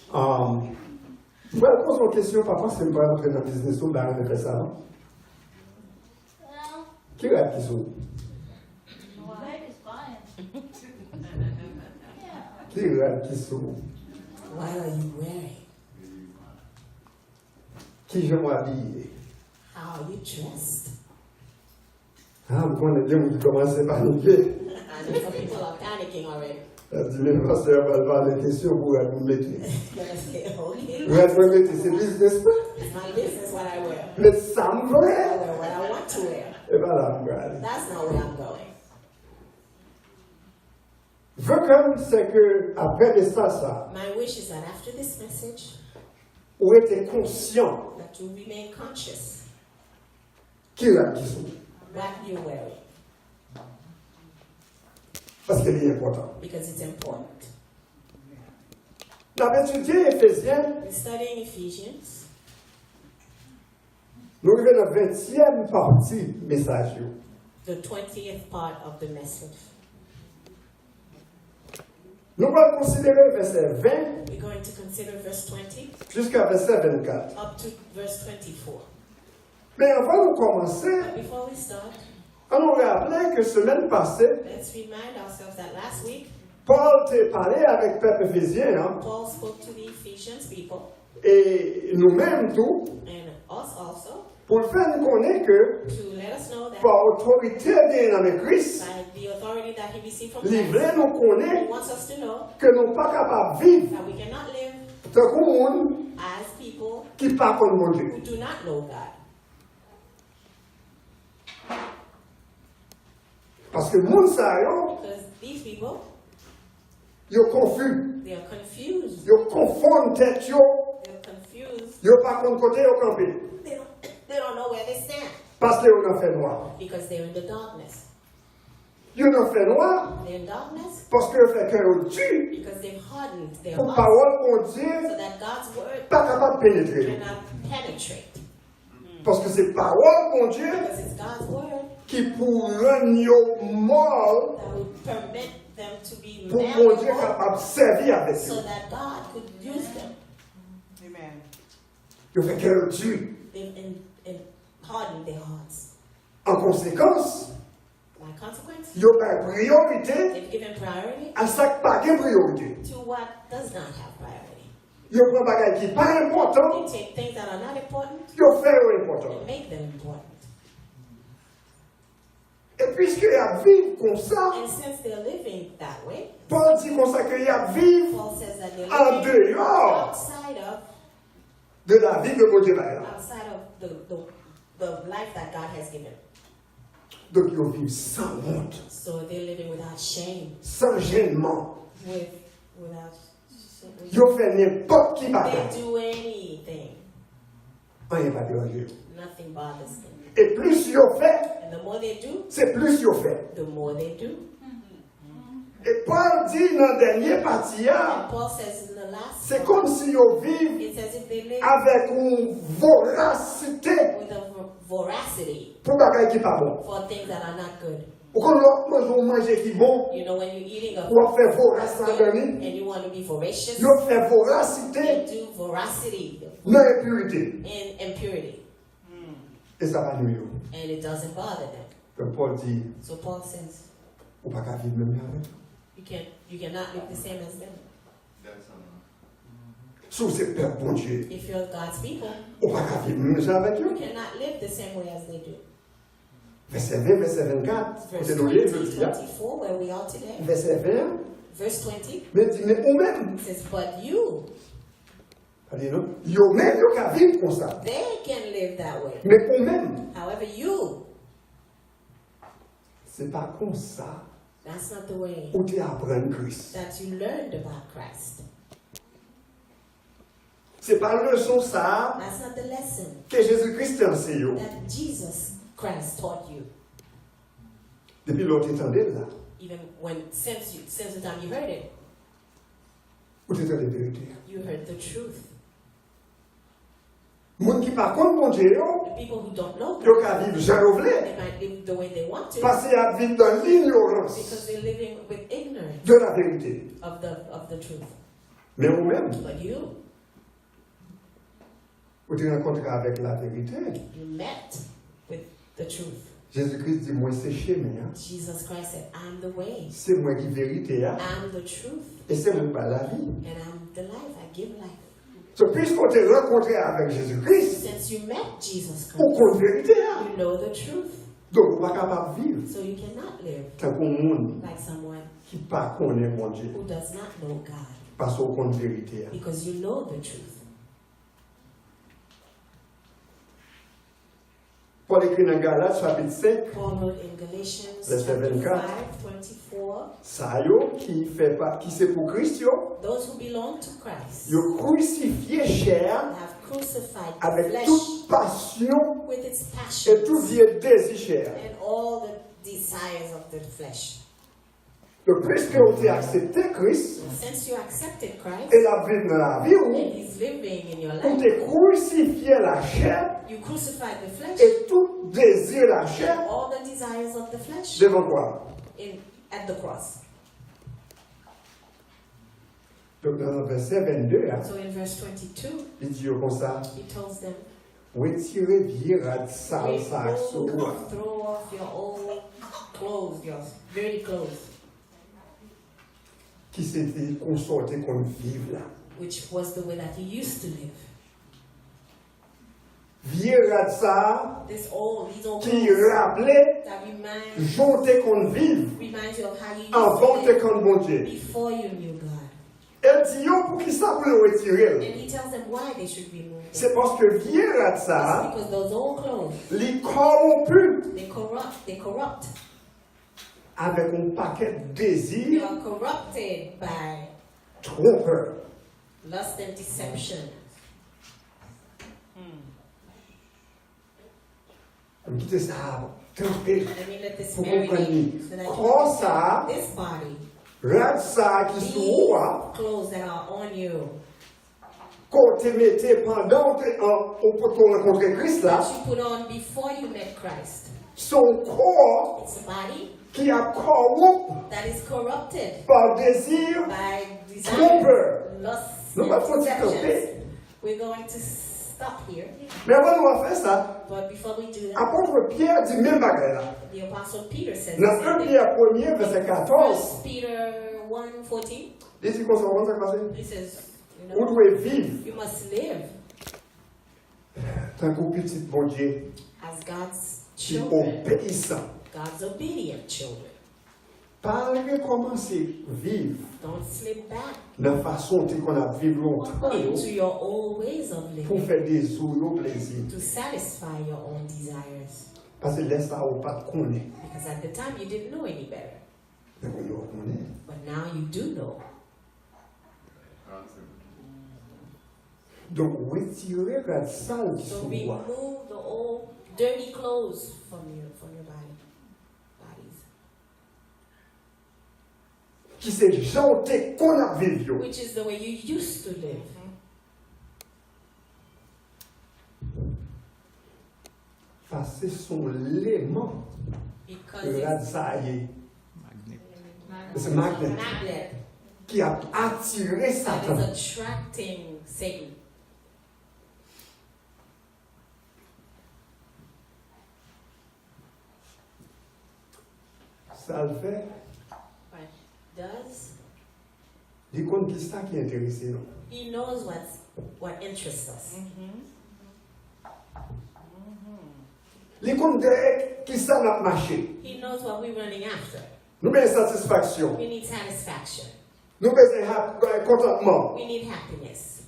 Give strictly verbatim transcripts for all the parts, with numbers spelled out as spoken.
Um, m pral poze yon kesyon, pa panse m pral antre nan biznis ou, m pa renmen fè sa, non. Ki rad ki sou ou? Ki rad ki sou ou? What are you wearing? Ki jan w abiye? How are you dressed? Ah, m konnen gen moun ki kòmanse panike. I know some people are panicking already. L ap di, men pastè a pral pale kesyon pou rad mwen mete. Gonna say, okay, Rad mwen mete, se biznis mwen. It's my business what I wear. Met sa m vle. I wear what I want to wear. E pa la m prale. That's not where I'm going. Vè ke m se ke apre mesaj sa, My wish is that after this message, ou rete konsyan that you remain conscious ki rad ki sou ou. What you're wearing. Paske li enpòtan. Because it's important. N ap etidye Efezyen, We're studying Ephesians, nou rive nan ventyèm pati mesaj yo. The twentieth part of the message. Nou pral konsidere vèsè ven We're going to consider verse twenty jiska vèsè vennkat. Up to verse twenty-four. Men anvan nou kòmanse, But before we start, an nou raple ke semèn pase, let's remind ourselves that last week, Pòl te pale avèk pèp efezyen an, Paul spoke to the Ephesians people, e nou menm tou, and us also, pou l fè n konnen ke to let us know that pa otorite l genyen nan men Kris, by the authority that he received from li vle Christ, nou konnen he wants us to know ke nou pa kapab viv that we cannot live tankou moun as people ki pa konn Bondye. Who do not know God. Paske moun sa yo, Because these people, yo konfi, they are confused. Yo konfonn tèt yo, They're confused. Yo pa konn kote yo kanpe. They don't, they don't know where they stand Paske yo nan fènwa. Because they're in the darkness. Yo nan fènwa They're in darkness paske yo fè kè yo di because they've hardened their pou hearts pawòl Bondye so that God's word pa kapab penetre yo. Cannot penetrate. Paske se pawòl Bondye Because it's God's word ki pou rann yo mòl that will permit them to be pou Bondye malleable kapab sèvi avèk so yo. That God could use them. Amen. Yo fè kè yo di. They've in, in hardened their hearts. An konsekans, By consequence, yo bay priyorite they've given priority a sa k pa gen priyorite. To what does not have priority. Yo pran bagay ki pa enpòtan, They take things that are not important yo fè yo enpòtan. And make them important. E piske y ap viv konsa, And since they're living that way, Pòl di konsa ke y ap viv Paul says that they're an living deyò outside of de lavi ke Bondye bay la. Outside of the, the, the life that God has given. Donk yo viv san wont, So they're living without shame, san jennman. With, without. Yo fè nenpòt ki They bagay. Do anything. Anyen pa deranje yo. Nothing bothers them. E plis yo fè, And the more they do, se plis yo fè. The more they do. E Pòl di nan dènye pati a, And Paul says in the last se kòmsi yo viv It's as if they live avèk yon vorasite With a vo- voracity pou bagay ki pa bon. For things that are not good. Ou konn lè w ap manje yon manje ki bon, You know, when you're eating a w ap fè voras ladan li. And you want to be voracious, Yo fè vorasite They do voracity nan enpirite. In impurity. E sa pa nwi yo. And it doesn't bother them. Donk Pòl di, So Paul says, ou pa ka viv menm jan avèk yo. You, can, you cannot live the same as them. Si w se pèp Bondye, If you're God's people, ou pa ka viv menm jan avèk yo. You cannot live the same way as they do. Vèsè ven, vèsè vennkat, Verse kote nou ye twenty, jodi a. Twenty-four, where we are today. Vèsè ven an, Verse twenty men di, men ou menm. Says, but you, Tande non? Yo menm yo ka viv konsa. They can live that way. Men ou menm. However, you, Se pa konsa that's not the way ou te aprann Kris. That you learned about Christ. Se pa leson sa a That's not the lesson ke Jezi Kris te anseye w. That Jesus Christ taught you. Depi lè w te tande l la. Even when, since, you, since the time you heard it. Ou te tande verite a. You heard the truth. Moun ki pa konn Bondye yo, The people who don't know yo God, ka viv jan yo vle. They might live the way they want to Paske y ap viv nan linyorans because they're living with ignorance de la verite. Of the, of the truth. Men ou menm, But you, ou te rankontre avèk la verite. You met with the truth. Jezikri di, "Mwen se chemen an, Jesus Christ said, "I'm the way, se mwen ki verite a, I'm the truth, e se mwen ki bay lavi." And I'm the life. I give life." So, piske w te rankontre avèk Jezikri, Since you met Jesus ou Christ, konn verite a. You know the truth. Donk, ou pa kapab viv So you cannot live tankou moun like someone ki pa konnen Bondye. Who does not know God. Paske ou konn verite a. Because you know the truth. Pòl ekri nan Galat, chapit senk, Paul wrote in Galatians Verset chapter twenty-four. five, twenty-four, Sa yo ki fè pa, ki se pou Kris yo, Those who belong to Christ yo krisifye chè a have crucified the avèk flesh tout pasyon with its e tout passions vye dezi chè a. And all the desires of the flesh. Donk, piske ou te aksepte Kris, Since you accepted Christ e l ap viv nan lavi ou, and He's living in your ou life, te krisifye lachè you crucified the flesh e tout dezi lachè and all the desires of the flesh devan kwa. In, at the cross. Donk, nan vèsè vennde a, So in verse twenty-two, li di yo konsa, He tells them, "Retire vye rad sal sa a sou ou a," Remove, throw off your old clothes, your dirty clothes, ki se te konsa w te konn viv la. Which was the way that you used to live. Vye rad sa a This old, these old ki clothes raple that remind, jan w te konn viv reminds you of how you anvan w used te to konn live Bondye. Before you knew God. E l di yo pou ki sa pou yo retire l. And He tells them why they should remove it. Se paske vye rad sa a, It's because those old clothes, li kòwonpi they corrupt, they corrupt. Avèk yon pakèt dezi You are corrupted by twonpè. Lust and deception. M kite sa a tranpe Let me let this pou konprann marinate li. So that you Kò can sa a, understand this body, rad sa a ki sou ou a, these clothes that are on you, ke w te mete pandan w te an, ou te rankontre Kris la, that you put on before you met Christ. Se yon kò It's a body ki ap kòwonp that is corrupted pa dezi by twonpè. desires, lusts, Nou pral fè yon ti kanpe. Deceptions. We're going to stop here. Men anvan nou fè sa, But before we do that, apot Pyè di menm bagay la. The Apostle Peter says Nan the same en thing. Pyè premye vèsè katòz, First Peter one fourteen, li di konsa, ou konn sa k pase? He says, you Ou know, dwe viv you must live tankou pitit Bondye as God's ki children, obeyisan. God's obedient children. Pa rekòmanse viv Don't slip back nan fason w te konn ap viv lontan yo into your old ways of pou living fè dezi w yo plezi. To satisfy your own desires. Paske lè sa a ou pa t konnen. Because at the time you didn't know any better. Men kounye a w konnen. But now you do know. Donk, retire rad sal ki So sou ou a. Remove the old dirty clothes from you, from your body, bodies. Ki se jan w te konn ap viv yo. Which is the way you used to live. Paske se yon leman Because rad it's sa a ye. Magnet. Se magnet magnet ki ap atire that is Satan. Attracting Satan. Sa l fè, Right. Does li konn ki sa ki enterese nou. He knows what's, what interests us. Li konn dèyè ki sa n ap mache. He knows what we're running after. Nou bezwen satisfaksyon. We need satisfaction. Nou bezwen hap-, kontantman. We need happiness.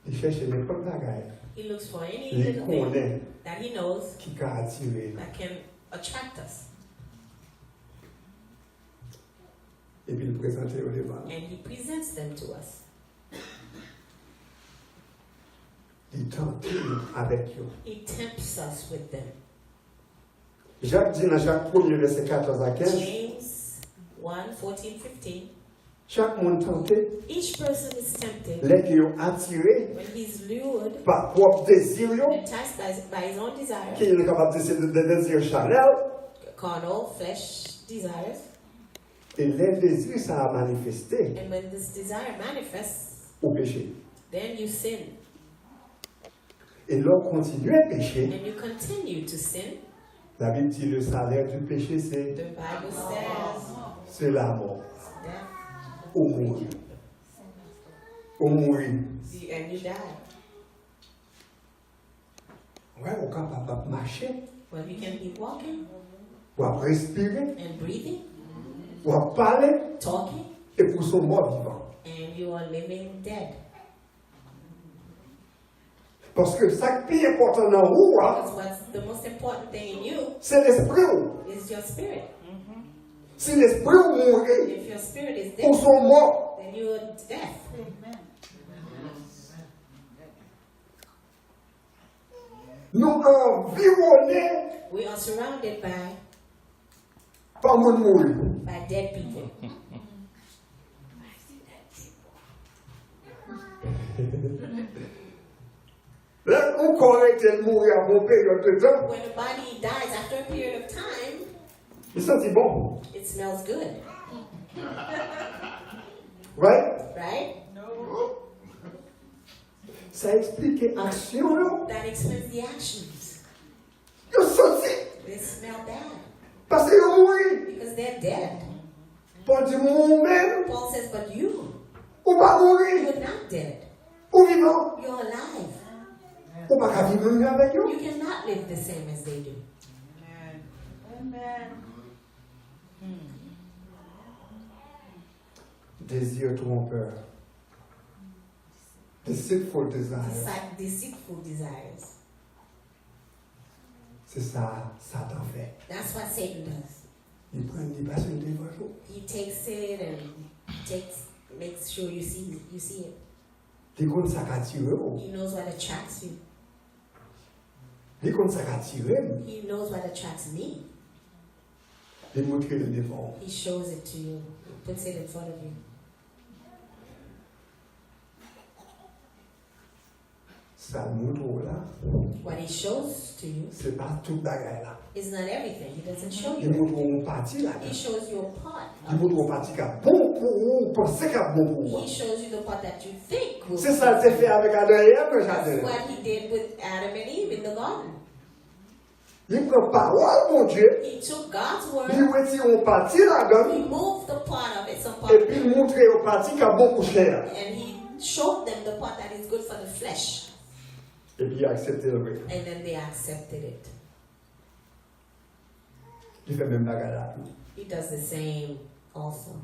Li chèche nenpòt bagay He looks for any li little thing konnen that he knows ki ka atire l. That can attract us. Epi l prezante yo devan nou. And he presents them to us. Li tante nou avèk yo. He tempts us with them. Jak di nan Jak premye vèsè katòz a kenz, James one fourteen, fifteen. Chak moun tante Each person is tempted lè ke yo atire when he's lured, pa pwòp dezi yo, enticed by, by his own desire, ke yo kapab di se de, de dezi chanèl, carnal, flesh desires, e lè dezi sa a manifeste, and when this desire manifests, ou peche. Then you sin. E lè w kontinye peche, And you continue to sin, Labib di le salaire du péché c'est the Bible says c'est la mort. Death. Ou mouri. Ou mouri. The- and you die. Wè, ou kapab ap mache, Well, you can be walking w ap respire, and breathing, w ap pale, talking, epi w se yon mò vivan. And you are living dead. Paske sa k pi enpòtan nan ou a, Because what's the most important thing in you se lespri w. Is your spirit. Si lespri w mouri, If your spirit is ou dead, se yon mò. Then you are death. Nou anviwone We are surrounded by pa moun mouri. By dead people. Lè yon kò rete l mouri apre yon peryòd de tan, When a body dies after a period of time, li santi bon. It smells good, Right? Right? Sa eksplike aksyon yo. That explains the actions. Yo santi. They smell bad Paske yo mouri. Because they're dead. Pòl di, ou menm, Paul says, but you, ou pa mouri. You're not dead. Ou vivan. You're alive. Ou pa ka viv menm jan avèk yo. You cannot live the same as they do. Amen. Désir trompeur. Deceitful desires. Deceitful desires. Se sa Satan fè. That's what Satan does. Li pran li pase l devan nou. He takes it and takes, makes sure you see, you see it. Li konn sa k atire w. He knows what attracts you. Li konn sa k atire m. He knows what attracts me. Li montre l devan w. He shows it to you. He puts it in front of you. Sa l montre w la, What he shows to you se pa tout bagay la. Is not everything. He doesn't show Li you. Montre w yon pati la. He shows you a part. Li montre w yon pati k ap bon pou ou, ou panse k ap bon pou ou. He shows you the part that you think will. Se sa l te fè avèk Adan e Èv nan jaden. That's what he did with Adam and Eve in the garden. Li pran pawòl Bondye, He took God's word, li retire yon pati ladan l, removed the part of it, some part, epi l montre yon pati k ap bon pou chè a. And he showed them the part that is good for the flesh. Epi li aksepte l vre. And then they accepted it. Li fè menm bagay la tou. He does the same also.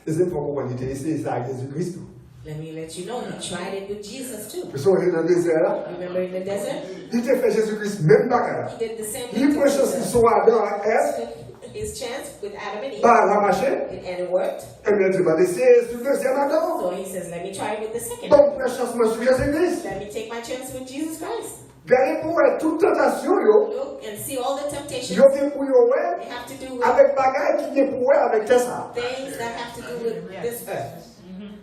E se fò konprann li te eseye sa ak Jezi Kris tou. Let me let you know, he tried it with Jesus too. Ou sonje nan dezè a la? Remember in the desert? Li te fè Jezi Kris menm bagay la. He did the same Li thing to pran chans li Jesus. sou Adan ak Èv, Took his chance with Adam and Eve. bagay la mache, It, and it worked. ebyen, li di, "M ap eseye sou dezyèm Adan." So he says, let me try it with the second. Bon, m pran chans mwen sou Jezi Kris. Let me take my chance with Jesus Christ. Gade pou wè tout tantasyon yo, Look and see all the temptations yo gen pou yo wè they have to do with avèk bagay ki gen pou wè avèk tè sa. Things that have to do with this earth.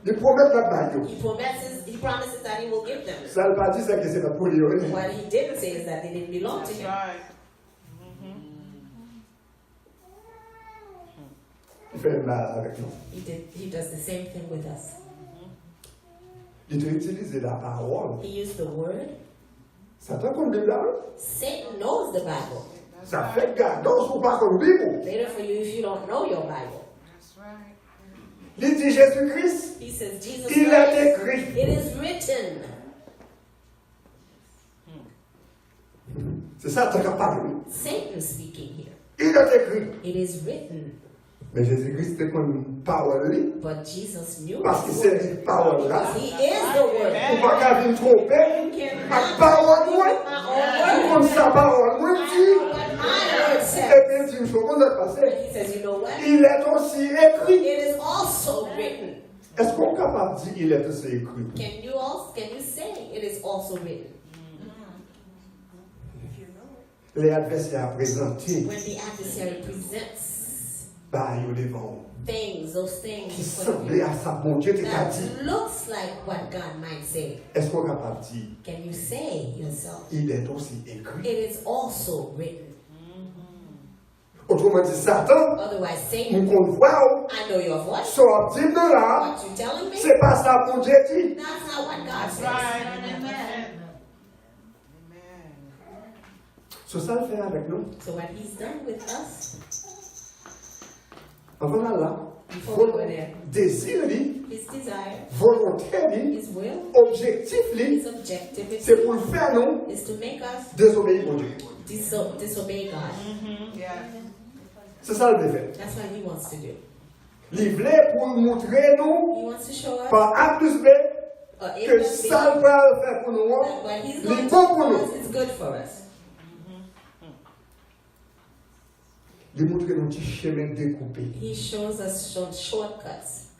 Li pwomèt l ap bay yo. He promises, he promises that he will give them. Sa l pa di, se ke se pa pou li yo ye. What he didn't say is that they didn't belong to him. Li fè menm bagay la avèk nou. He did, he does the same thing with us. Li te itilize lapawòl. He used the word. Satan konn Bib la, wi. Satan knows the Bible. Sa fè gadon si w pa konn Bib ou. Later for you if you don't know your Bible. Li di Jezi Kris, He says, Jesus il est Christ, écrit. It is written. Se Satan k ap pale. Satan speaking here. Il est écrit. It is written. Men Jezi Kris te konn pawòl li. But Jesus knew Paske his se word. li pawòl la. Because he is the word. Ou pa ka vin twonpe You ak cannot pawòl mwen. My own Ou konn word. Sa pawòl mwen di. But my word says. Epi l di m, "Ou konn sa k pase?" He says, you know what? Il est aussi écrit. It is also written. Èske w kapab di, "Il est aussi écrit"? Can you also, can you say it is also written? Lè advèsè a prezante When the adversary presents bagay yo devan w things, those things ki in front of sanble you a sa Bondye te ka di. That looks like what God might say. Èske w kapab di, Can you say yourself, il est aussi écrit? It is also written? Otreman di, Satan, Otherwise, m Satan, konn vwa w. I know your voice. Sa w ap di m nan la, What you telling me? Se pa sa Bondye di. That's not what God That's says. Right. Amen. So sa l fè avèk nou. So what he's done with us, Anvan n al la, Before we go there, dezi li, his desire, volonte li, his will, objektif li, his objective is, se pou l fè nou is to make us dezobeyi Bondye. diso- disobey God. Yes. Se sa l vle fè. That's what he wants to do. Li vle pou l moutre nou He wants to show us pa A plis B uh, A ke plus B, sa l pral fè pou nou an, that what he's li going to bon pou do nou. Is good for us. Li moutre nou ti chemen dekoupe. He shows us some shortcuts.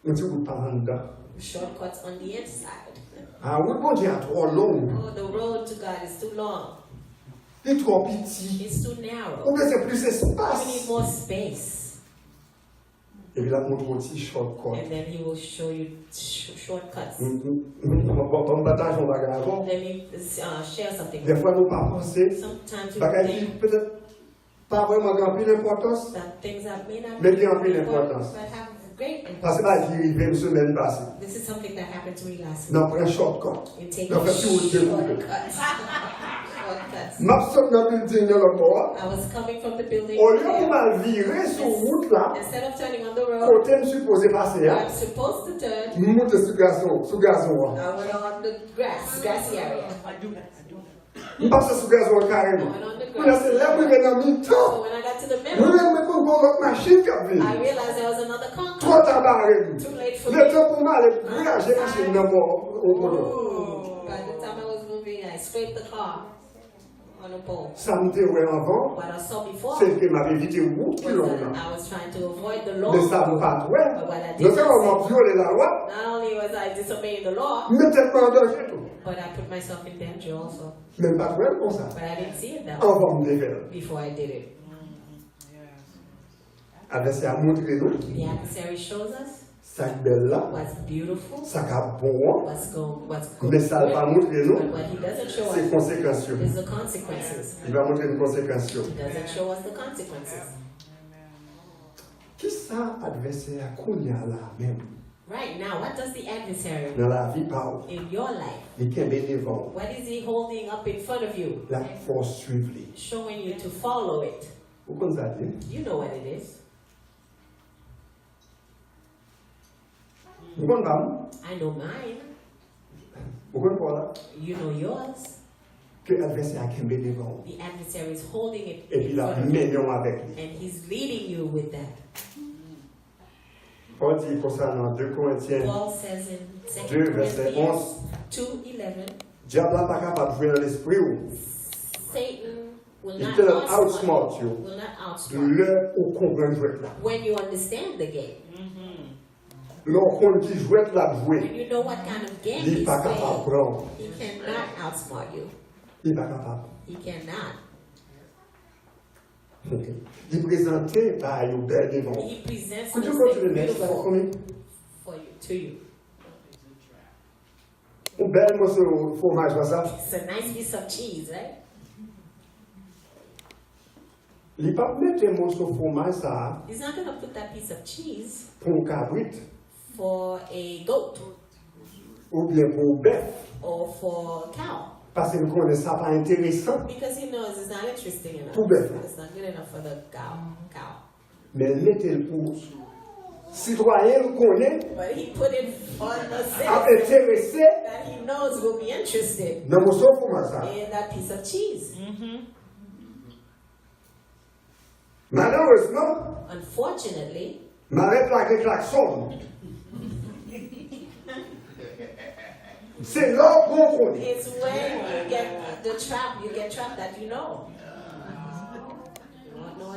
Yon ti wout pa anndan. Shortcuts on the inside. A, wout Bondye a twò long. Oh, the road to God is too long. Li twò piti. It's too narrow. Ou bezwen plis You need espas. More space. Epi l ap montre w ti shortcut. And then he will show you sh- shortcuts. M m- m- m- m pataje yon bagay avè w. Let me uh, share something. Dèfwa nou pa panse Sometimes we bagay ki think petèt pa vrèman gen anpil enpòtans, that things that may not Men be gen anpil important, enpòtans. But have great Paske bagay ki rive m semèn pase. This is something that happened to me last Nan week. Pran shortcut. You take Nan fè ti wout dekoupe. Shortcuts. Shortcuts. M ap sot nan bilding nan lòt bò a. I was coming from the building. Olye pou m al vire sou wout la, Instead of turning on the road, kote m sipoze pase a, I'm supposed to turn. M moute sou gazon, sou gazon an. I went on the grass, grassy area. M pase sou gazon an kareman. Kounye a se lè m rive nan mitan. So when I got to the M middle, rive mwen konn gon lòt machin k ap vini. I realized there was another car Twò ta coming. Bare m. Too late for me. Letan pou m ale graje machin nan bò o poto. Ooh, by the time I was moving, I scraped the car on a pole. Sa m te wè anvan, What I saw before se ke m ap evite wout ki was long that nan. I was trying to avoid the long Men sa m road. pa t wè. But what I Non did sèlman m ap not see, vyole lalwa, not only was I disobeying the law, m met tèt mwen an danje tou. but I put myself in danger also. Men m pa t wè l konsa. But I didn't see it that way Anvan m te fè l. Before I did it. Advèsè a montre nou The adversary shows us sa k bèl la, what's beautiful, sa k ap bon an, what's go, what's good. Men sa l pa montre nou, But what he doesn't show se us konsekans yo. Is the consequences. Li pa montre nou konsekans yo. He doesn't show us the consequences. Kisa advèsè a kounye a la menm Right now, what does the adversary nan lavi pa w? In your life? Li kenbe devan w. What is he holding up in front of you? L ap fè w swiv li. Showing you to follow it. Ou konn sa l ye? You know what it is. Ou konn pa m? I know mine. Ou konn pa w la? You know yours. Ke advèsè a kenbe devan w. The adversary is holding it Epi in l ap front of you. Mennen w avèk li. And he's leading you with that. Pòl di konsa nan de Korentyen Paul says in Second de vèsè Corinthians onz, two eleven, Dyab la pa kapab jwe nan lespri w. Satan will Li not te outsmart outsmart you. Yo. Will not outsmart you. Lè ou konprann jwèt la. When you understand the game. Lè w konn ki jwèt l ap jwe, When you know what kind of game li he's pa kapab playing, pran w. He cannot outsmart you. Li pa kapab. He cannot. Li prezante bagay yo bèl devan w. He presents Could you those go to the things next slide for beautiful me? For you, to you. Yon bèl moso fwomaj konsa. It's a nice piece of cheese, right? Li p ap mete moso fwomaj sa a He's not going to put that piece of cheese pou yon kabrit for a goat oubyen pou yon bèf. Or for a cow. Paske l konnen sa pa enteresan. Because he knows it's not interesting enough. Pou bèf la. It's not good enough for the cow. Cow. Men l mete l pou sitwayen l konnen But he put it on the ap citizen enterese that he knows will be interested nan moso fwomaj sa. In that piece of cheese. Malerezman, Unfortunately, malèt la gen klakson. Se lè w pran w konnen. It's when you get the trap, you get trapped that you know.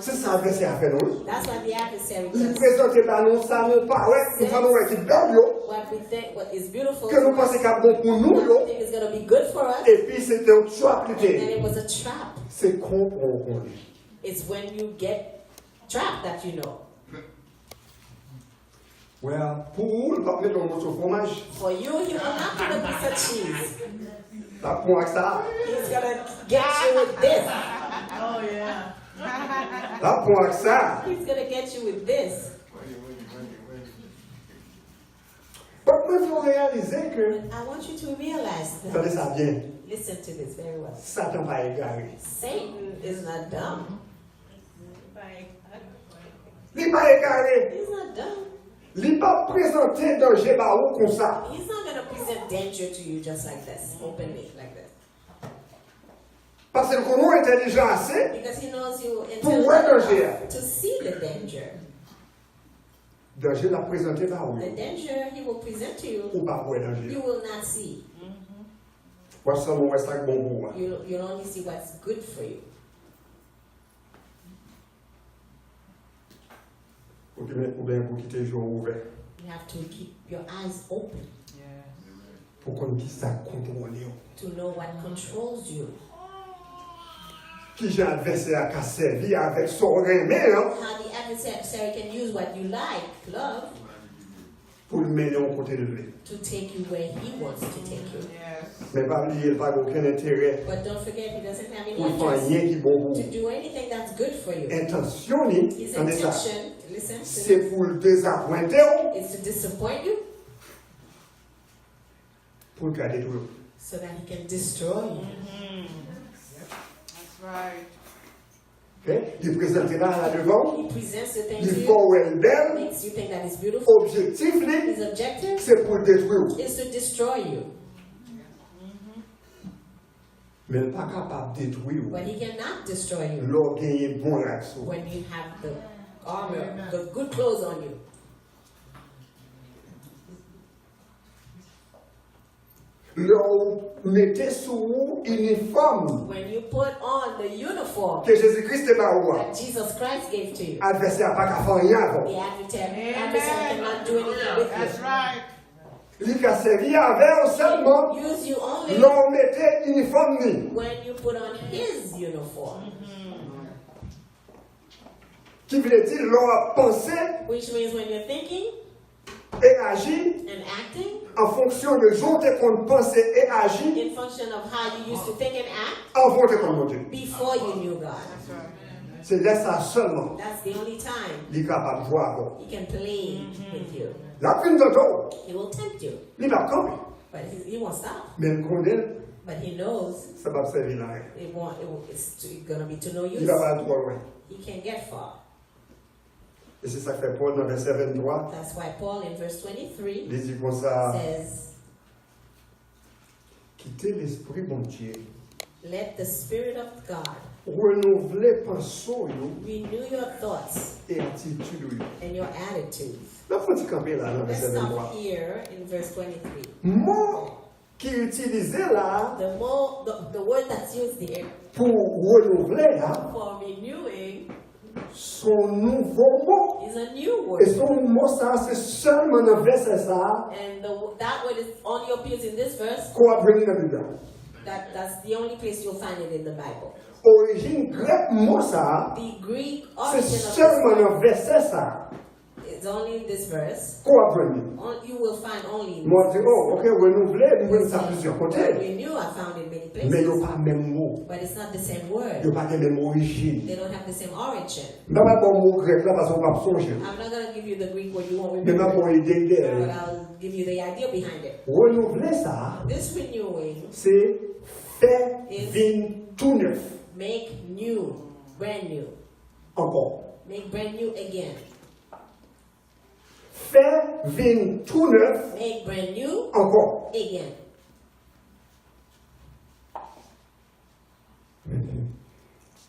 Se sa advèsè a fè nou, wi. That's what the adversary Li does. Prezante ba nou sa nou pa wè, pou sa nou wè ki bèl yo, What we think what is beautiful ke nou panse k ap bon pou nou what yo, we think is going to be good for us, epi se te yon trap li And te then ye. It was a trap. Se konprann w konnen. It's when you get trap that you know. Well, pou ou, l p ap mete yon moso fwomaj. For you, he will not put a piece of cheese. L ap pran ak sa. He's gonna get you with this. Oh, yeah. L ap pran ak sa. He's gonna get you with this. But mwen vle w reyalize ke, I want you to realize tande that. Sa byen, Listen to this very well. Satan pa egare. Satan is not dumb. Li pa egare. He's not dumb. Li p ap prezante danje ba ou konsa. He's not gonna present danger to you just like this, openly like this. Paske l konnen w entèlijan ase. Because he knows you Pou wè danje a. Enough to see the danger. Danje l ap prezante ba ou The yo, danger he will present to you, ou p ap wè danje. You will not see. W ap sèlman wè sa k bon pou ou a. You'll, you'll only see what's good for you. Ou ki men, ou byen pou kite je w ouvè. You have to keep your eyes open Pou konn ki sa k kontwole w. To know what controls you. Ki jan advèsè a ka sèvi avèk sa w renmen an. How the adversary can use what you like, love, Pou l mennen w kote l vle. To take you where he wants to take you. Yes. Men pa bliye, l pa gen okenn enterè But don't forget, he doesn't have any pou l fè interest anyen ki bon pou to ou. Do anything that's good for you. Entansyon li, His tande sa, intention, listen, se pou l dezapwente w, is to disappoint you pou l ka detwi w. So that he can destroy you. That's right. Ok? Li prezante bagay la devan w, He presents the thing li to fè w you, wè l bèl, makes you think that it's beautiful. Objektif li, His objective se pou l detwi w. Is to destroy you. Men l pa kapab detwi w But he cannot destroy you lè w genyen bon rad sou ou. When you have the armor, the good clothes on you. Lè w mete sou ou inifòm When you put on the uniform ke Jezi Kris te ba ou a, that Jesus Christ gave to you, advèsè a pa ka fè anyen avè w. The adversary, adversary cannot do anything with That's you. Right. Li ka sèvi avè w sèlman Use you only lè w mete inifòm li. When you put on his uniform. Ki vle di lè w ap panse Which means when you're thinking e aji and acting an fonksyon de jan w te konn panse e aji in function of how you used to think and act anvan w te konn Bondye. Before you knew God. Se lè sa a sèlman That's the only time li kapab jwe avè w. He can play with you. L ap vin tante w, He will tempt you, li p ap kanpe. But he, he won't stop. Men l konnen But he knows sa p ap sèvi l anyen. It won't. It, it's to, gonna be to no Li use. p ap al twò lwen. He can't get far. E se sa k fè Pòl nan vèsè venntwa, That's why Paul in verse twenty-three li di konsa, says, kite Lespri Bondye Let the Spirit of God renouvle panse w yo renew your thoughts e atitid w yo. And your attitudes. N ap fè yon ti kanpe la nan Let's vèsè venntwa. Stop here in verse twenty-three. Mo ki itilize la a The, mo, the, the word that's used here pou renouvle a, for renewing se yon nouvo mo. Is a new E word. se yon mo sa a, se sèlman nan vèsè sa a And the, that word is only appears in this verse. Ke w ap jwenn li nan Bib la. That, that's the only place you'll find it in the Bible. Orijin grèk mo sa a, The Greek se origin of this sèlman word nan vèsè sa a is only in this verse. Ke w ap jwenn li. On, you will find only in Mwen di, this oh, verse. Ok, renouvle, m jwenn sa plizyè kote. When you knew, I found it many Men yo places. Pa menm mo. But it's not the same word. Yo pa gen menm orijin. They don't have the same origin. M pa pral ba w mo grèk la paske w p ap sonje l. I'm not going to give you the Greek word, you won't Men m ap remember. ba w ide dèyè But l. I'll give you the idea behind it. Renouvle sa a, This renewing se fè vin tou nèf make new, brand new. Ankò. Make brand new again. Fè vin tou nèf Make brand new ankò. Again.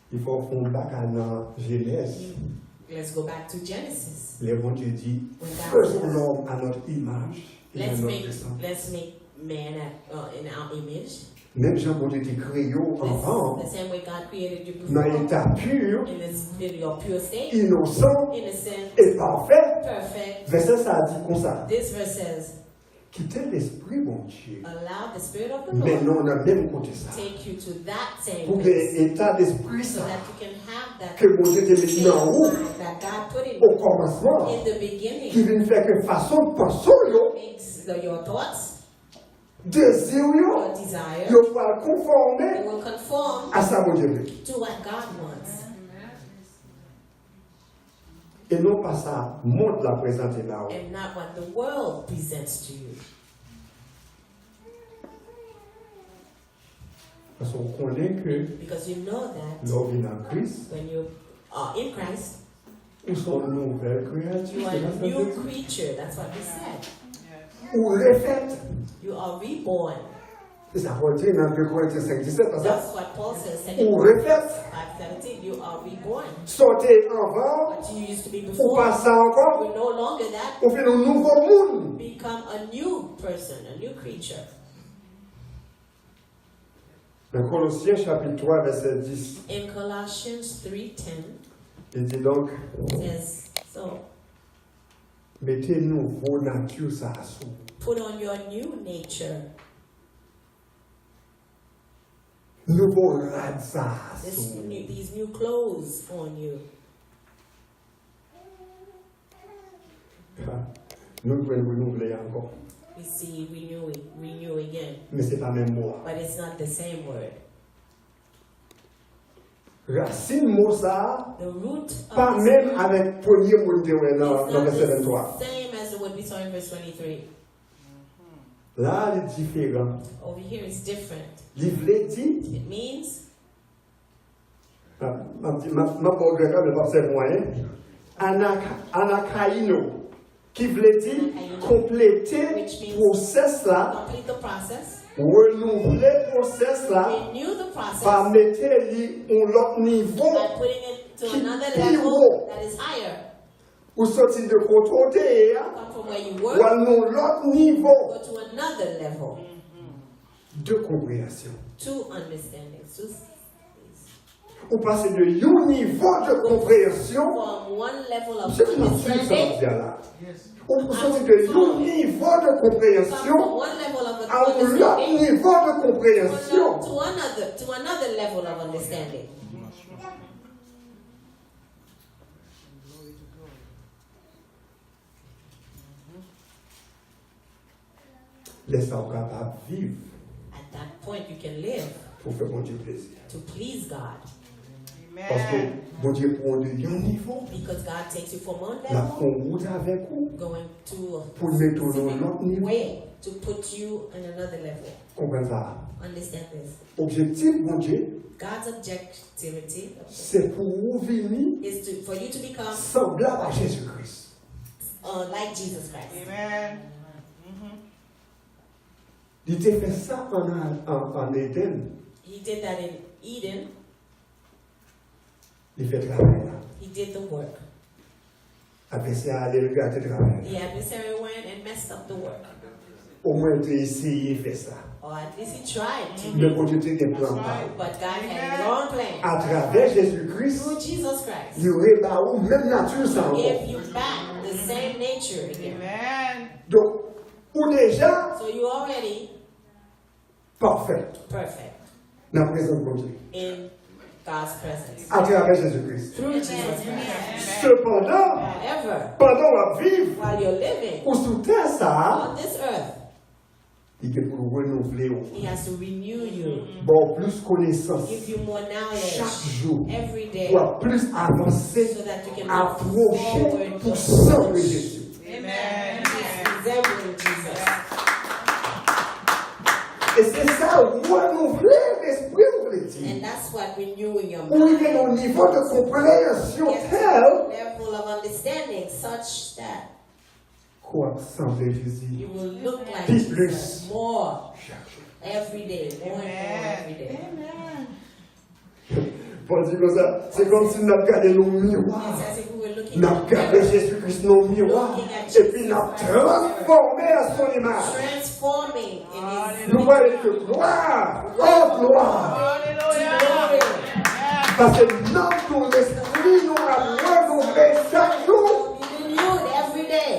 Li fè w fè yon bagay nan Jenèz. Let's go back to Genesis. Lè Bondye di, When God Faisons says, l'homme à notre image et à Let's notre make, ressemblance. Let's make man at, uh, in our image. Menm jan Bondye te kreye w Let's, anvan, the same way God created you nan before. Eta pi, In this, in your pure state. Inosan Innocent. E pafè, Perfect. Vèsè sa a di konsa. This verse says, Kite Lespri Bondye mennen w nan menm kote sa. Pou gen eta despri sa ke Bondye te met nan ou okòmansman, ki vin fè ke fason w panse w yo, dezi w yo, yo pral konfòme a sa Bondye vle. E non pa sa mond la prezante ba ou. Paske w konnen ke lè w vin an Kris, ou se yon nouvèl kreyati, se pa sa l te di? Ou refèt. Se sa Pòl di nan de Korentyen senk disèt, pa sa? Ou refèt. Sa w te anvan, ou pa sa ankò. Ou vin yon nouvo moun. Nan Kolosyen chapit twa, vèsè dis, li di donk, mete nouvo nati sa a sou ou. Nouvo rad sa a sou ou. Nou jwenn renouvle ankò. Men se pa menm mo a. Rasin mo sa a pa menm avèk premye mo n te wè nan vèsè venntwa. La a, li diferan. Li vle di, m ap di, m ap ba w grèk la, men l p ap sèvi w anyen. Anaka, anakaino, ki vle di konplete pwosès la, renouvle pwosès la, pa mete li yon lòt nivo ki pi wo. Ou soti de kote w te ye a, w al nan yon lòt nivo de konpreyansyon. Ou pase de yon nivo de konpreyansyon, se nan swiv sa m ap di a la. Ou soti de yon nivo de konpreyansyon a yon lòt nivo de konpreyansyon. Lè sa a, ou kapab viv pou fè Bondye plezi. Paske Bondye pran w de yon nivo, l ap fè yon wout avèk ou pou l mete w nan yon lòt nivo. Konprann sa a? Objektif Bondye, se pou ou vini sanblab a Jezi Kris. Li te fè sa ann, ann, ann Edenn. Li fè travay la. Advèsè a ale, l gate travay la. Omwen, l te eseye fè sa. Men Bondye te gen plan pa l. Atravè Jezi Kris, li reba ou menm nati sa ankò. Donk, ou deja pafè nan prezans Bondye. Atravè Jezi Kris. Sepandan, pandan w ap viv, ou sou tè sa a, li gen pou l renouvle w, ba w plis konesans chak jou, pou w ap plis avanse, apwoche pou sanble Jezi. E se sa renouvle lespri w vle di. Ou rive nan yon nivo de konpreyansyon tèl ke w ap sanble Jezi pi plis chak jou. Pòl di konsa, se kòmsi n ap gade nan yon miwa. N ap gade Jezi Kris nan yon miwa, epi n ap transfòme a son imaj. Nou prale de glwa an glwa, paske nanm nou, lespri nou ap renouvle chak jou. Renewed every day.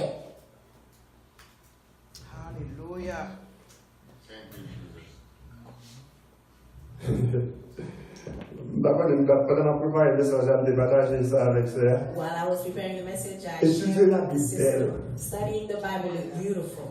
M pa konnen, m pa, pandan m ap prepare mesaj la, m te pataje sa avèk sè a. While I was preparing the message, I Etidye shared Labib bèl. Studying the Bible is beautiful.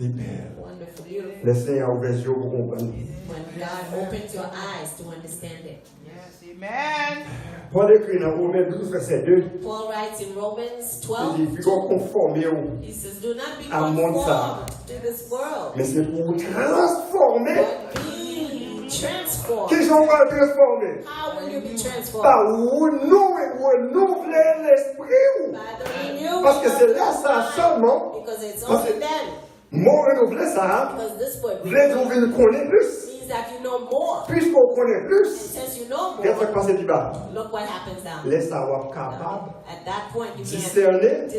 Li bèl. Wonderful, beautiful. Lè Senyè a ouvè zye w pou konprann. When God opens your eyes to understand it. Yes, amen. Pòl ekri nan Women douz, vèsè de. Paul writes in Romans twelve, li di, "Piga w konfòme w a monn sa a." He says, "Do not be conformed to this world, men se pou w transfòme but be transformed." Kijan w pral transfòme? How will you be transformed? Pa renou-, renouvle lespri w. By the renewing of your mind. Paske se lè sa a sèlman, because it's only then. Mo renouvle sa a vle di w vin konnen plis. Piske w konnen plis, gad sa k pase pi ba. Lè sa a w ap kapab disène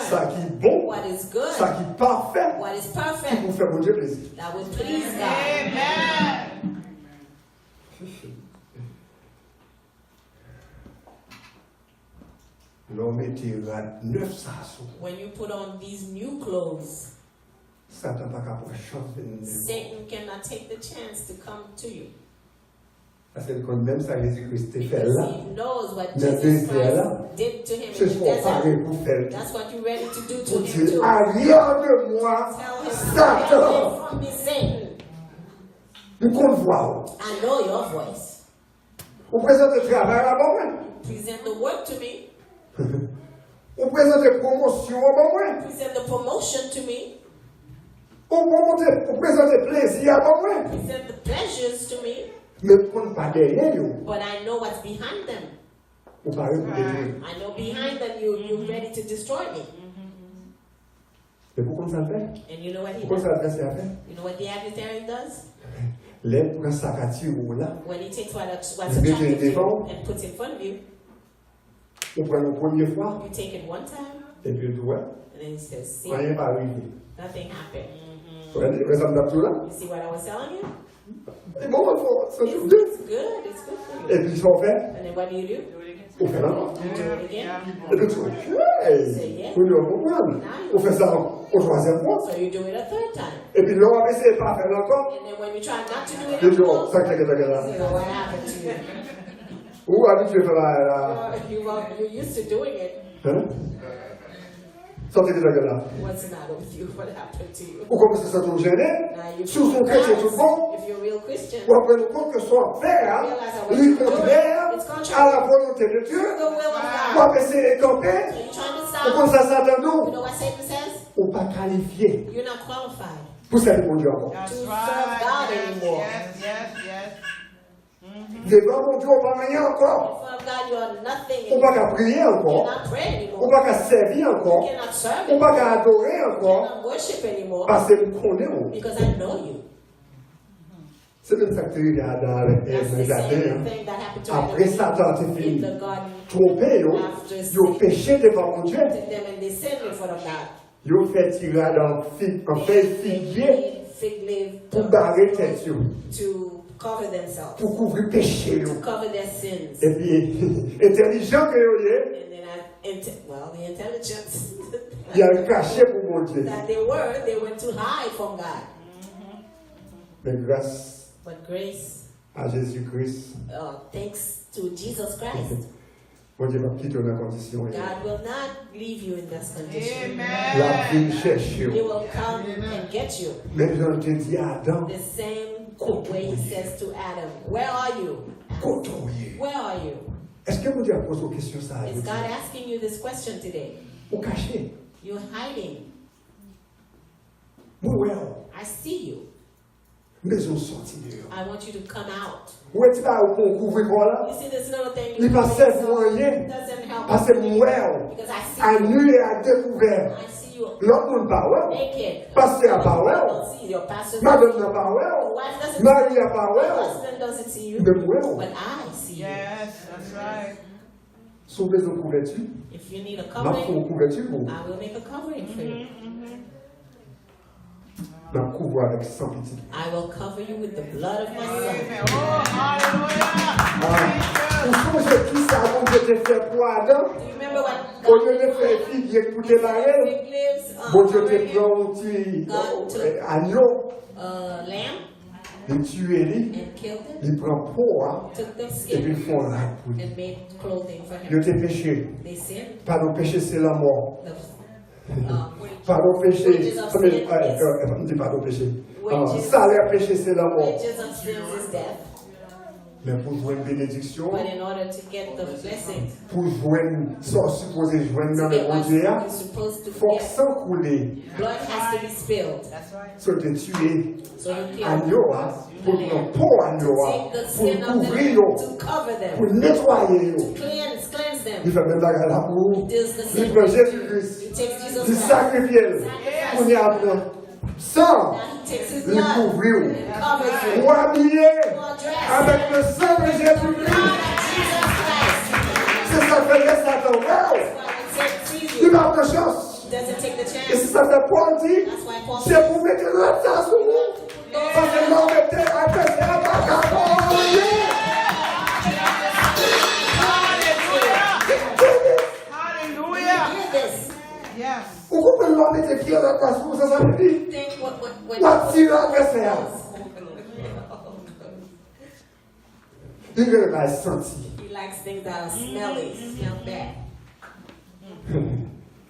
sa ki bon, sa ki pafè, ki pou fè Bondye plezi. Amen. Lè w mete rad nèf sa a sou ou, when you put on these new clothes, Satan pa ka pran chans vin nan men w. Satan cannot take the chance to come to you. Paske l konn menm sa Jezi Kris te fè la, nan dezè a la, se sa w pare pou w fè l tou. Pou di l, "Arrière de moi, Satan! M konn vwa w. I know your voice." Ou prezante travay la ban mwen. Present the work to me. Ou prezante pwomosyon an ban mwen. Present the promotion to me. Ou pwomote, ou prezante plezi a ban mwen. Present the pleasures to me. Men m konn pa dèyè yo. But I know what's behind them. Ou pare pou detwi m. I know behind them you, you ready to destroy me. Epi ou konn sa l fè? And you know what he does? Ou konn sa advèsè a fè? You know what the adversary does? Lè l pran sa k atire w la, when he takes what, what's attractive to you and puts in front of you, ou pran l yon premye fwa, you take it one time, epi l di w, "Wè, and then he says, see, anyen pa rive." Nothing happened. Wè, wè sa m t ap di w la? You see what I was telling you? Li bon, fò, se jis de. It's good, it's good for you. Epi sa w fè? And then what do you do? Ou fè l ankò. You do it again. Epi ou di, "Hey, kounye a w konprann." Ou fè sa yon twazyèm fwa. So you do it a third time. Epi lè w ap eseye pa fè l ankò, and then when you try not to do it anymore, li di, "Oh, sa k te gentan gen la?" You say, "Oh, what happened to you?" Ou abitye fè bagay la. You are, you are, you're used to doing it. Hein? Sa w te gentan gen la? What's the matter with you? What happened to you? Ou kòmanse santi w jennen. Si w se yon kretyen tout bon, w ap rann ou kont ke sa w ap fè a, li kontrè a la volonte de Dye. W ap eseye kanpe. Ou konn sa Satan di w? Ou pa kalifye pou sèvi Bondye ankò. Devan Bondye, ou pa anyen ankò. Ou pa ka priye ankò. Ou pa ka sèvi ankò. Ou pa ka adore ankò. Paske m konnen w. Se menm sa k te rive Adan avèk Èv nan jaden an. Apre Satan te fin twonpe yo, yo peche devan Bondye. Yo fè ti rad an fig, an fèy figye pou bare tèt yo, pou kouvri peche yo. Epi, entèlijan ke yo ye, y al kache pou Bondye. Men gras a Jezi Kris, Bondye p ap kite w nan kondisyon w ye a. L ap vin chèche w. Menm jan l te di Adan, "Kote w ye?" Kote w ye? Èske Bondye ap poze w kesyon sa a jodi a? Ou kache. Mwen wè w. M bezwen w soti deyò. Ou wè ti bagay ou pran ou kouvri kò w la? Li pa sèvi w anyen. Paske m wè w. A nu e a dekouvè. Lòt moun pa wè w. Pastè a pa wè w. Madanm nan pa wè w. Mari a pa wè w. Men m wè w. Si w bezwen kouvèti, m ap fè yon kouvèti pou ou. M ap kouvri w avèk san pitit mwen. Ou sonje kisa Bondye te fè pou Adan? Olye de fè figye pou te bare l, Bondye te pran yon ti, eh, anyo. Li tiye li, and killed him, li pran po a, took the skin, epi l fè yon rad pou li. And made clothing for him. Yo te peche. They sinned. Padon peche se lanmò. The, uh, wage-, padon peche, wages of sin is, m di padon peche. Ah, wages, salè peche se lanmò. Wages of sins is death. Men pou jwenn benediksyon, but in order to get the blessing, pou jwenn sa w sipoze jwenn nan men Bondye a, fòk san koule. Blood has to be spilled. So, te tiye agno a, pou l pran po agno a, pou l kouvri yo, pou l netwaye yo. Li fè menm bagay la pou ou. Li pran Jezi Kris, li sakrifye l. Kounye a pran san, li kouvri w. Ou abiye avèk le sang de Jésus-Christ. Se sa k fè lè Satan wè w, li pa pran chans. E se sa k fè Pòl di, se pou mete rad sa sou ou. Paske lè w mete l, advèsè a pa ka fè w anyen. Alelouya. Ou konprann lè w mete vye rad la sou ou, sa sa vle di? W ap tire advèsè a. Li renmen bagay santi. He likes things that are smelly, smell bad.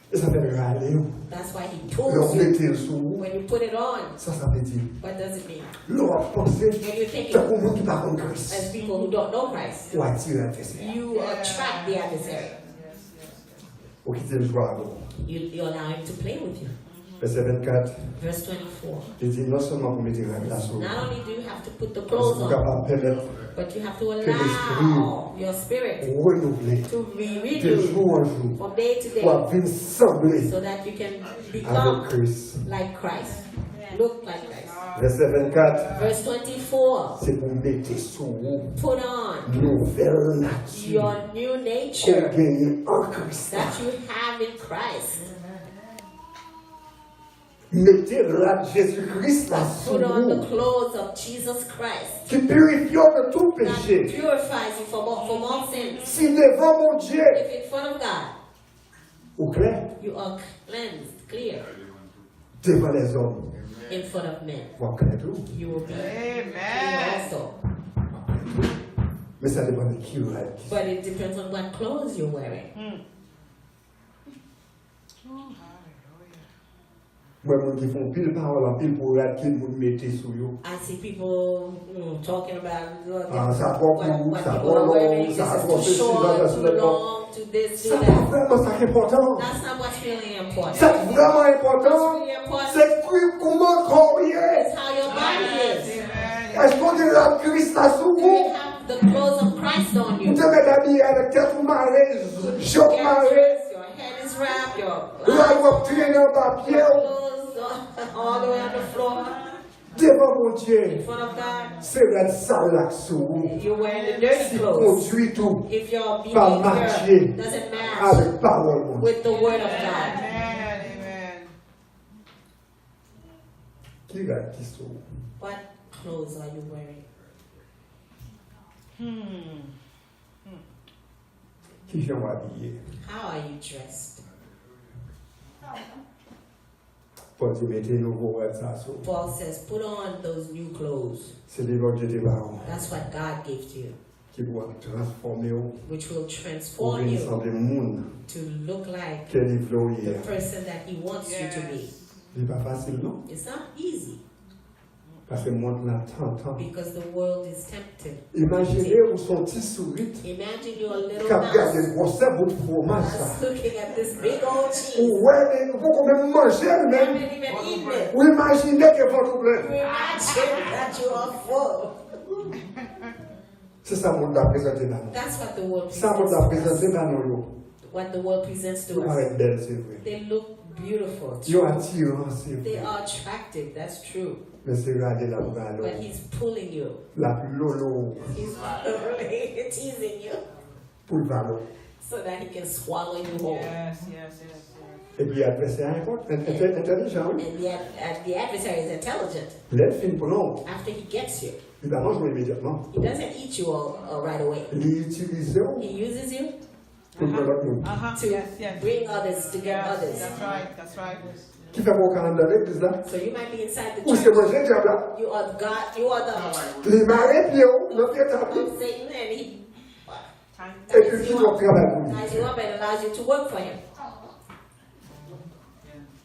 E sa fè l rale w. That's why he pulls you. Lè w mete l sou ou, when you put it on, sa sa vle di? What does it mean? Lè w ap panse tankou moun ki pa konn Kris, as people who don't know Christ, w atire advèsè a. You attract the adversary. Ou kite l jwe avè w. You, you allow him to play with you. Vèsè vennkat. Verse twenty-four. Li di, non sèlman pou mete rad la sou ou, not only do you have to put the clothes on, pou kapab pèmèt, but you have to allow your spirit ke l espri renouvle to be renewed from day to day, pou w ap vin sanble, so that you can become like Christ, look like Christ. Vèsè vennkat. Verse twenty-four. Se pou mete sou ou, put on, nouvèl nati, your new nature, ke w genyen an Kris la, that you have in Christ. Mete rad Jezi Kris la sou ou, put on the clothes of Jesus Christ, ki pirifye w de tou peche, that purifies you from all, from all sins. Si devan Bondye, if in front of God, ou klè, you are cleansed, clear, devan lèzòm, in front of men, w ap klè tou. You will be clean also. Men sa depann de ki rad. But it depends on what clothes you're wearing. Mwen, moun ki fè yon pil pawòl, anpil pou rad ke moun mete sou yo. I see people, mm, talking about, uh, ah, sa twò kout, sa twò long, sa twò sesi, sa twò sesi. Sa pa vrèman sa k enpòtan. That's not what's really important. Sa k vrèman enpòtan, what's really important, se ki, kouman kò w ye. Is how your body is. Èske w gen rad Kris la sou ou? Do you have the clothes of Christ on you? Ou te mèt abiye avèk tèt ou mare, je w mare. Your head is wrapped, your eyes closed, all the way on the floor. Ou rad w ap trennen anba pye w. Devan Bondye, in front of God, se rad sal la k sou ou. You're wearing the dirty clothes. Si konduit ou pa matche avèk pawòl Bondye. If your behavior doesn't match with the word of God. Amen. Amen. Ki rad ki sou ou? What clothes are you wearing? Hmm. Hmm. Kijan w abiye? How are you dressed? Pòl di, mete nouvo rad sa sou ou. Paul says, put on those new clothes. Se li Bondye te ba ou. That's what God gave to you. Ki pou ap transfòme w. Which will transform you to look like the person that he wants you to be. Ou vin sanble moun ke li vle w ye a. Li pa fasil, non. It's not easy. Paske mond lan tantan. Because the world is tempting. Imajine ou se yon ti sourit k ap gade gwosè bout fwomaj sa. Imagine you're a little mouse that's looking at this big old cheese. Ou wè, men ou poko menm manje l menm. You haven't even eaten it. Ou imajine ke vant ou plen. You imagine that you are full. Se sa mond la prezante ba nou. That's what the world presents to us. Sa mond la prezante ba nou yo. What the world presents to us. Yo parèt bèl, se vre. They look beautiful, true. Yo atiran, se vre. They are attractive, that's true. Men se rale l ap rale w. But he's pulling you. L ap lolo w. He's teasing you. Pou l vale w. So that he can swallow you whole. Yes, yes, yes, yes. Epi advèsè a enpò-, en-, en-, entèlijan, wi. And the ad-, ad-, the adversary is intelligent. Lè l fin pran w, after he gets you, li pa manje w imedyatman. He doesn't eat you all, uh, right away. Li itilize w. He uses you pou l pran lòt moun. Uh-huh. To bring others, to get others. Yes, that's right, that's right. Ki fè w ka anndan legliz la. So you might be inside the church. Ou se manje dyab la. You are God. You are the Li mare pye w nan pye tab li. Of Satan, and he Epi ki w ap travay pou li. Ties you up and allows you to work for him.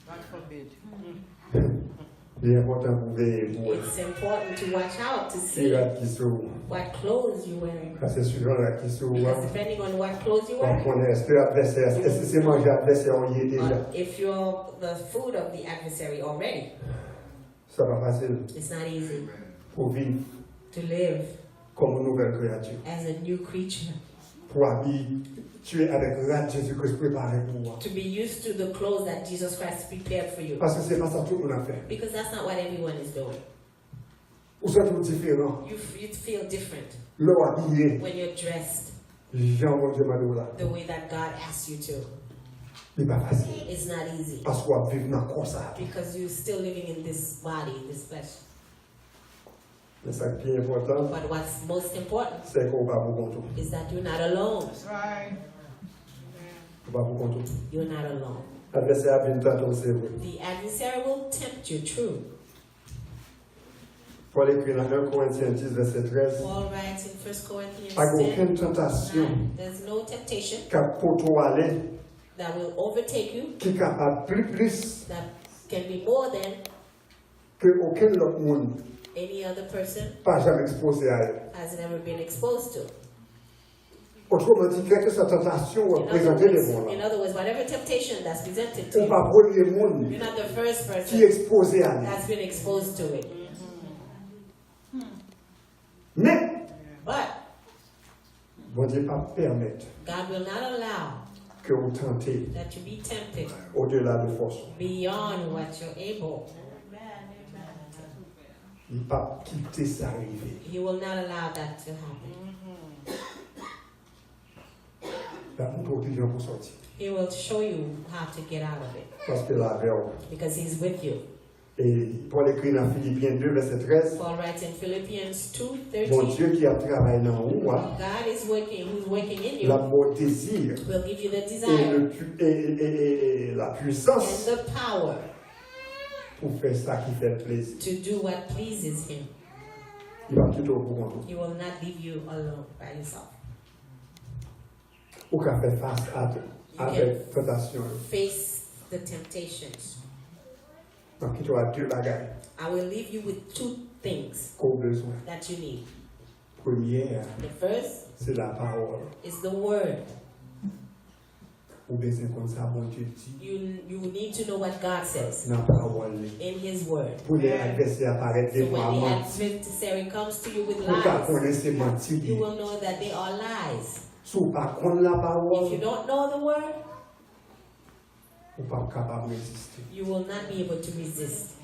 God forbid. Li enpòtan pou veye pou wè. It's important to watch out to Ki see rad ki sou ou. What clothes you wearing. Paske suivan rad ki sou ou Because an, depending on what clothes you w ap wear, konnen èske advèsè a, èske se manje advèsè a w ye deja. But if you're the food of the adversary already, Sa pa fasil it's not easy pou viv to live kòm yon nouvèl kreyati. As a new creature. Pou abitye avèk rad Jezi Kris prepare pou ou a. To be used to the clothes that Jesus Christ prepared for you. Paske se pa sa tout moun ap fè. Because that's not what everyone is doing. Ou santi w diferan You, f- you feel different lè w abiye when you're dressed jan Bondye mande w la. The way that God asks you to. Li pa fasil. It's not easy. Paske w ap viv nan kò sa. Because you're still living in this body, this flesh. Men sa ki pi enpòtan, But what's most important se ke w pa pou kont ou. Is that you're not alone. That's right. Ou pa pou kont ou. You're not alone. Advèsè a vin tante w, se vre. The adversary will tempt you, true. Pòl ekri nan en Korentyen dis, vèsè trèz, Paul writes in First Corinthians pa gen okenn ten, tantasyon nine, there's no temptation k ap pote w ale that will overtake you ki kapab pli plis that can be more than ke okenn lòt moun any other person pa janm ekspoze a yo. has never been exposed to. Otreman di, kèlkeswa tantasyon w ap In other, prezante devan words, w in la, other words, whatever temptation that's presented to ou pa you, premye moun you're not the first ki person ekspoze a li. That's been exposed to it. Men, But Bondye p ap pèmèt God will not allow ke w tante that you be tempted odela de fòs ou. Beyond what you're able. Li p ap kite sa rive. He will not allow that to happen. L ap montre w kijan pou sòti. He will show you how to get out of it Paske l avè w. Because He's with you. E Pòl ekri nan Filipyen de, vèsè trèz, Paul writes in Philippians two thirteen, Bondye ki ap travay nan ou a, God is working, who's working in l you, ap ba w dezi will give you the e, desire le pu- e, e, e, e la and pwisans the power pou fè sa ki fè l plezi. To do what pleases Him. Li p ap kite w pou kont ou. He will not leave you alone by yourself. Ou ka fè fas a avèk tantasyon yo. Face the temptations. M ap kite w ak de bagay I will leave you with two things ke w bezwen. That you need. Premye a, The first se lapawòl. Is the word. Ou bezwen konn sa Bondye di. You you need to know what God says Nan pawòl li. In His word. Pou lè advèsè a parèt So devan when a the manti, adversary comes to you with ou ka lies, konnen se manti li you ye. Will know that they are lies. Si w pa konn lapawòl, If you don't know the word, ou p ap kapab reziste. You will not be able to resist.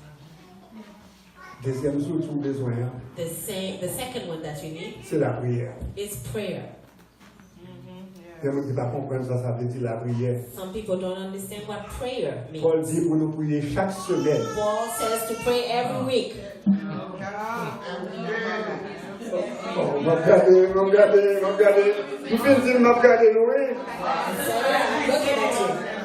Dezyèm zouti ou bezwen an, The, same, the second one that you need se lapriyè. Is prayer. Gen moun ki pa konprann sa sa vle di lapriyè. Some people don't understand what prayer means. Pòl di pou nou priye chak semèn. Paul says to pray every week. Oh, m ap gade, m ap gade, m ap gade. M fin di l m ap gade nou, wi. So, looking at you.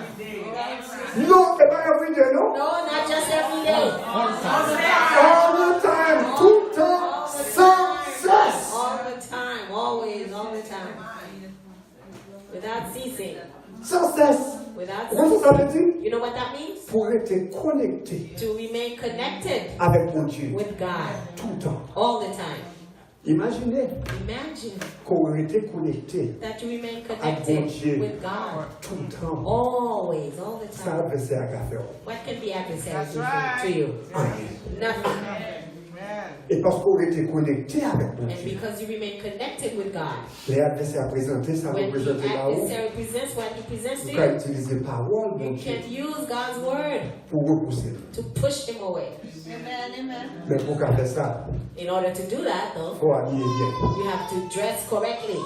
Non, se pa every day, non. No, not just every day. All the time, tout tan, san sès. All the time, always, all the time. Without ceasing. San sès. Without Ou konn sa sa vle ceasing. Di? You know what that means? Pou rete konekte To remain connected avèk Bondye with God toutan. All the time. Imajine Imagine ke w rete konekte that you remain ak connected Bondye with God toutan. Always, all the Sa time. Advèsè a ka fè w? What can the adversary That's do right. To you? Anyen. Nothing. Amen. E paske w rete konekte avèk And Bondye, because you remain connected with God, lè advèsè a prezante sa pou when the prezante ba ou, adversary presents what he presents ou to ka you, itilize pawòl you Bondye can use God's word pou repouse l. To push him away. Amen, amen. Men pou w ka fè sa, In order to do that, though, fò w abiye byen. You have to dress correctly.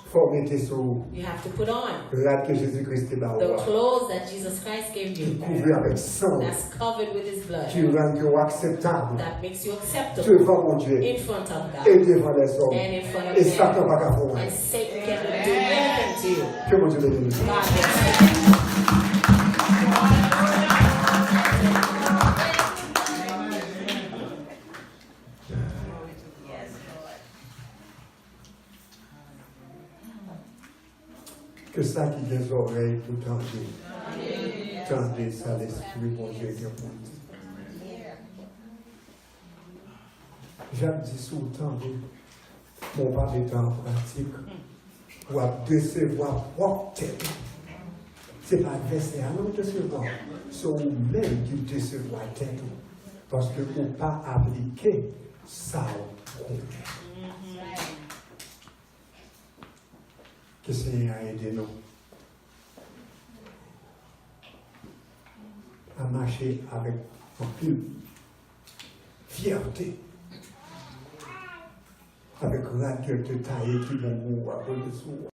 Fò w mete sou ou You have to put on rad ke Jezi Kris te ba the ou a, clothes that Jesus Christ gave ki you. kouvri avèk san l, That's covered with his blood. ki rann ke w akseptab That makes you acceptable devan Bondye in front of God e devan lèzòm. And in front of E man. Satan pa ka fè w And anyen. Satan cannot do anything to you. Ke Bondye beni nou. God bless you. Ke sa ki gen zòrèy pou tande, tande sa Lespri Bondye gen pou l di. Jak di, si w tande, men w pa mete an pratik, w ap desevwa pwòp tèt ou. Se pa advèsè a non w desevwa, se ou menm ki desevwa tèt ou, paske ou pa aplike sa w konnen. Ke Senyè a ede nou a mache avèk anpil fyète, avèk rad ke l te taye ki bon pou ou a poze sou ou.